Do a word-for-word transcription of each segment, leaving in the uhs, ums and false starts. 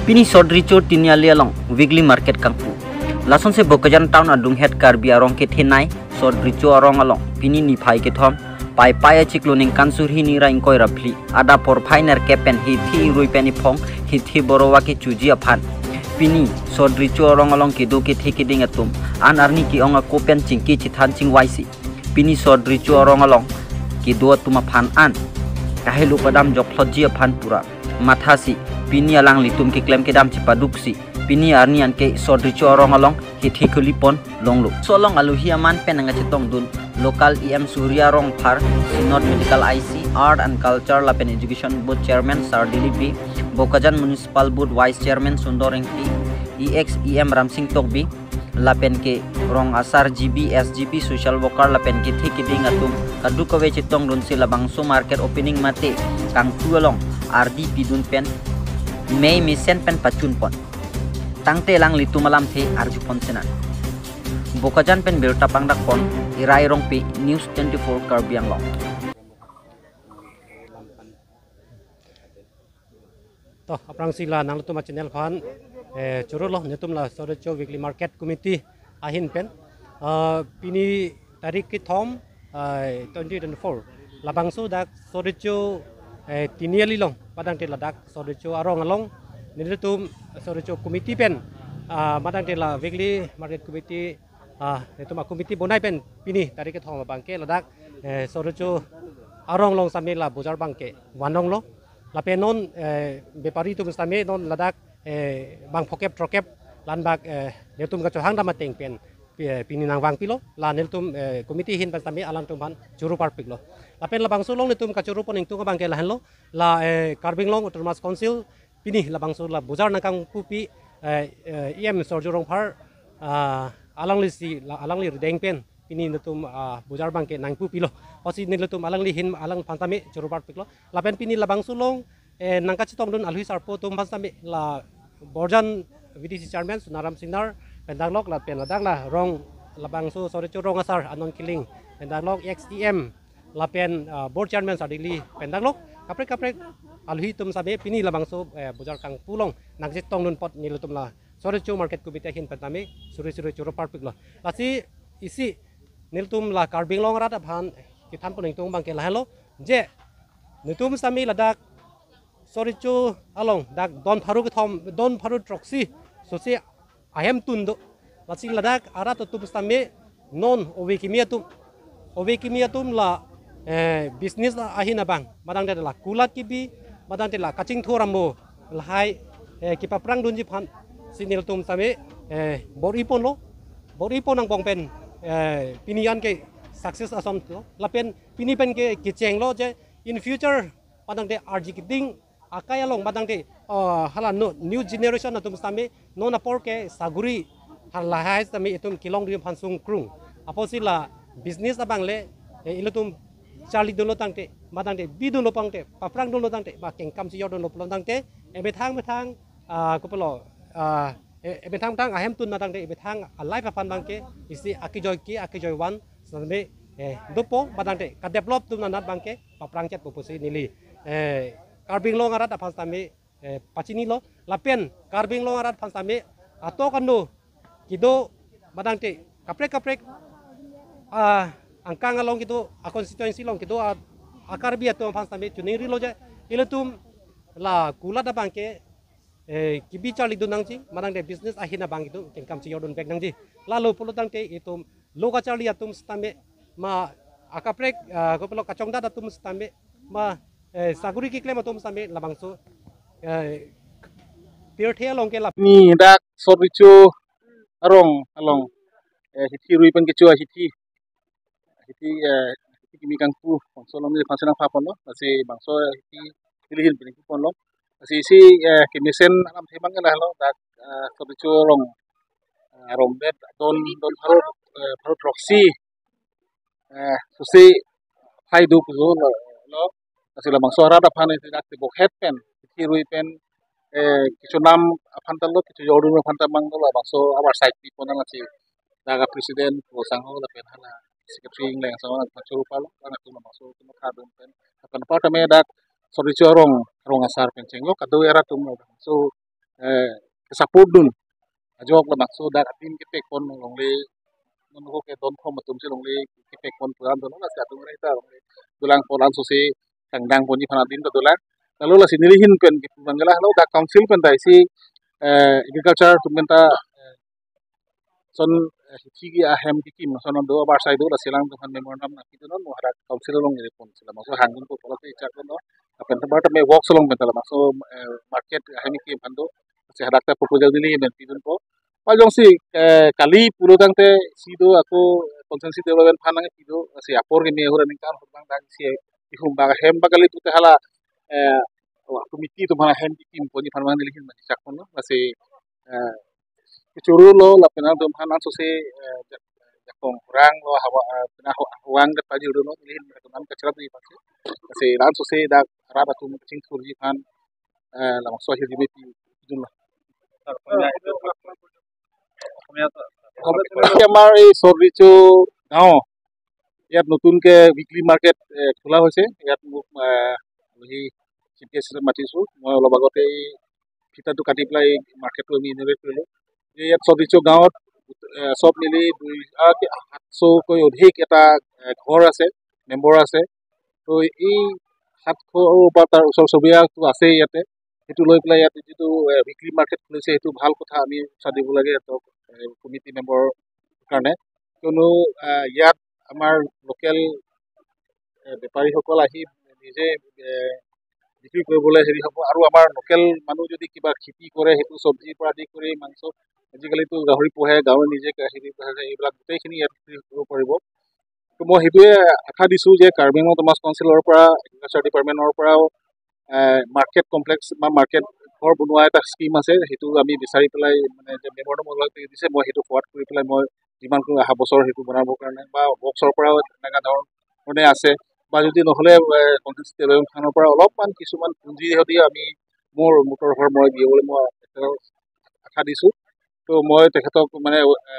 Pini Sot Recho Tiniali along weekly market kangpu. Lasonsi Bokajan town adunghet Karbi arong kethenei Sot Recho arong along pini niphai kethom Paipai achiklo ningkan suri hini ra ingkoi ra phli, adap porphai nerkep pen hithi irui pen iphong hithi boro-va kechoji aphan pini Sot Recho arong along kedo kethe keding atum an arni ke-ong ako pen chingki chethan chingvaisi pini Sot Recho arong along kedo atum aphan an kahelo padam jokphlotji aphan pura mathasi pini alanglitum keklem kedam chepaduksi pini arni anke Sot Recho arong along kethe kuli pon longlo. Solong aluhi aman pen nangkachetongdun local E M Surya Rongphar, Senior Medical I C, Art and Culture lapen Education Board Chairman Sardili Bey, Bokajan Municipal Board Vice Chairman Sundor Engti, E X E M Ramsing Tokbi, lapen ke rong asar G B, S G B, social worker lapen kethe keding atum kadokave chetongdunsi labangso market opening mate kangpu along ardi pidun pen mei mesen pen pachun pon. Tangte alanglitum alamthe arju pon sinan. Bokajan pen birta pangdak pon Irai Rongpi, News twenty-four Karbi Anglong. To, aphrangsi la nanglitum a-channel aphan, eh, chorolo, netum la Sot Recho Weekly Market Committee ahin pen. Ah, pini tarik kethom, ah, twenty twenty-four. Labangso dak Sot Recho, eh, Tiniali along, padangte ladak Sot Recho arong along, nelitum Sot Recho Committee pen, ah, padangte la Weekly Market Committee, ah, netum a-committee bonai pen pini tarik kethom abangke ladak, eh, Sot Recho arong along sitame la bojar abangke vanlonglo. Lapen non, eh, bepari atum sitame non ladak, eh, bang phokep throkep la-an bak, eh, netum kachohang dam ateng pen pi-, eh, pini nangvangpilo, la nelitum, eh, committee ahin pen sitame alangtum aphan choro parpiklo. Lapen labangso along netum kachoro pon ingtung abangke lahenlo, la, eh, Karbi Anglong Autonomous Council pini labangso la bojar nangkangpupi, eh, eh, E M Surya Rongphar, ah, alanglisi la alangli rideng pen pini netum, ah, bojar abangke nangpupilo. Osi nelitum alangli ahin alangphan sitame choro parpiklo. Lapen pini labangso along, eh, nangkachetongdun aluhi sarpo atum aphan sitame la Borjan V D C Chairman Sonaram Singnar pen danglok lapen ladak la rong labangso Sot Recho rong asar Anon Killing pen danglok, E X E M lapen, ah, Board Chairman Sardili pen danglok, kaprek kaprek aluhi atum sitame pini labangso, eh, bojar kangpu along nangchetongdun apot nelitum la Sot Recho Market Committee ahin pen sitame suri suri choro parpiklo. Lasi isi nelitum la Karbi Anglong arat aphan kethan pon ingtung abangke lahenlo, je netum sitame ladak Sot Recho along dak don pharo kethom, don pharo throksi sosi ahemtun do. Lasi ladak arat atum sitame non ove kimi atum, ove kimi atum la, eh, business ahin abang, padangte la kulat kebi, padangte la kachingthur amo, lahai, eh, kepaphrang dunji aphansi nelitum sitame, eh, bor-i ponlo, bor-i pon angbong pen, eh, pini anke success asonlo. Lapen pini pen ke kechenglo je in future padangte arji keding akai along padangte, ah, hala no new generation atum sitame non apor ke saguri halahai sitame itum kelongdun aphan sungkrung. Apotsi la business abang le, eh, ilitum charlidunlo tangte, padangte bidunlo tangte, paphrangdunlo tangte, ba kengkam chejordunlo pulo tangte, eh, methang methang, ah, kopilo, ah, eh, eh, methang methang ahemtun matangte, eh, methang a-life aphan abangke isi akejoi ke, akejoi van sitame, eh, dopo, padangte kadevelop atum anat abangke paphrangchetpo pusi neli, eh, Karbi Anglong arat aphan sitame, eh, pachinilo. Lapen Karbi Anglong arat aphan sitame atok ano kedo padangte kaprek kaprek, ah, angkang along kedo, a-constituency along kedo, ah, a-Karbi atum aphan sitame chiningrilo je ilitum la kulat abangke, eh, kebi charlidun nangji, padangte business ahin abang itum kengkam chejordun vek nangji. Lalo pulo tangte itum lo kacharli atum sitame ma akaprek, ah, kopilo kachongdat atum sitame ma, eh, saguri keklem atum sitame labangso, eh, pirthe along ke la ni dak Sot Recho arong along, eh, hithi rui pen kecho hithi, hithi, eh, hithi kimi kangpu, bangso along ni phansi nangpha ponlo, lasi bangso hithi neli ahin pen nangpu ponlo. Lasi isi, eh, kemesen alamthe abang lahelo dak, eh, Sot Recho arong, eh, arong det don, don pharo, eh, pharo throksi, eh, sosi phai do pujo lo, lo. Lasi labangso arat aphan isi dak tebok het pen, hithi rui pen, eh, kechonam aphan ta lo, kechojordun aphan ta mang lo, labangso abar side pi pon nang lasi dak a-president pu sangho lapen hala secretary ingleng sangho nangpachoro palo, nangtum labangso atum kadun pen. Lapen apar tame dak Sorricho arong, arong asar pen chenglo, kadokave arat atum labangso, eh, support dun. Ajok labangso dak adim kepek pon longle, non ko ke don khom atum si longle, kepek pon puran don, lasi atum reta longle dolang po, lansose tangdang ponji aphan adim ta dolang. Lalu lasi nelihin pen kipu manggala, lo dak council pen ta isi, eh, agriculture atum pen ta, eh, son, eh, hithi ahem kikim son do, abar sai do, lasi alanglitum aphan memorandum nangpi dun non, mo hadak council along neli pon sila, mo so hangdun ko pola ke chak dun non. Lapen ta bar ta me works along pen ta labangso, eh, market ahem kikim aphan do, lasi hadak ta proposal neli men pidun po. Pajong si, eh, kali pulo tangte si do ako constituency development aphan nangpi do, lasi apor keme ahut aningkan ahut abang dak si ihum bang ahem bang kali pute hala, eh, committee atum aphan ahem kikim ponji aphan abang nelihin mati chak pon non, lasi, eh, kechuru lo lapen atum aphan lansose, eh, jak-, jakong rang lo hawa, eh, pina ho-, hawang kat pajuru lo, nelihin teman kacharap di pasi. Lasi lansose dak arat atum chingthurji aphan, eh, labangso ahirjume pi dun lo. আমাৰ এই চৰ্দিচু গাঁও, ইয়াত নতুনকে weekly market, এ, খোলা হৈছে। ইয়াত মোক, এ, আলহী চিফ গেষ্ট হিচাপে মাতিছো। মই অলপ আগতে এই ফিতাটো কাটি পেলাই এই মাৰ্কেটটো আমি ইনঅগৰেট কৰিলো। এই ইয়াত চৰ্দিচু গাঁৱত, এ, চব মিলি দুই, আ, সাতশকৈ অধিক এটা, এ, ঘৰ আছে, মেম্বাৰ আছে। তো এই সাতশ বা তাৰ ওচৰ চুবুৰীয়াটো আছে ইয়াতে। সেইটো লৈ পেলাই ইয়াত যিটো, এ, উইকলি মাৰ্কেট খুলিছে, সেইটো ভাল কথা, আমি উৎসাহ দিব লাগে সিহঁতক, এ, কমিটি মেম্বাৰৰ কাৰণে। কিয়নো, এ, ইয়াত আমাৰ লোকেল, এ, বেপাৰীসকল আহি নিজে, এ, বিক্ৰী কৰিবলৈ হেৰি হ'ব। আৰু আমাৰ লোকেল মানুহ যদি কিবা খেতি কৰে, সেইটো চব্জিৰ পৰা আদি কৰি মাংস, আজিকালিতো গাহৰি পোহে, গাঁৱে নিজে হেৰি কৰে, এইবিলাক গোটেইখিনি ইয়াত বিক্ৰী কৰিব পাৰিব। তো মই সেইটোৱে আশা দিছো যে কাৰ্বি আংলং অট'নমাছ কাউন্সিলৰ পৰা, এগ্ৰিকালচাৰ ডিপাৰ্টমেণ্টৰ পৰাও, এ, মাৰ্কেট কমপ্লেক্স বা মাৰ্কেট ঘৰ বনোৱা এটা স্কিম আছে, সেইটো আমি বিচাৰি পেলাই, মানে, যে মেমৰেণ্ডাম দিছে, মই সেইটো ফৰৱাৰ্ড কৰি পেলাই মই যিমান পাৰো অহা বছৰ সেইটো বনাবৰ কাৰণে বা ৱৰ্কছৰ পৰাও তেনেকুৱা ধৰণে আছে, বা যদি নহ'লে, এ, কনষ্টিটুৱেন্সি ডেভেলপমেণ্ট ফাণ্ডৰ পৰা অলপমান কিছুমান পুঁজি সিহঁতি আমি মোৰ, মোৰ তৰফৰ মই দিবলৈ মই তেখেতক আশা দিছো। তো মই তেখেতক, মানে, এ,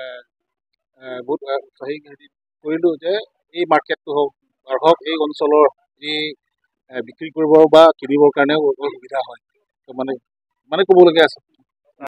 এ, বহুত, এ, উৎসাহী হেৰি কৰিলো যে এই মাৰ্কেটটো হওক, বাঢ়ক, এই অঞ্চলৰ এই, এ, বিক্ৰী কৰিবৰ বা কিনিবৰ কাৰণেও বহুত সুবিধা হয়। তো মানে, মানে ক'বলগীয়া আছে।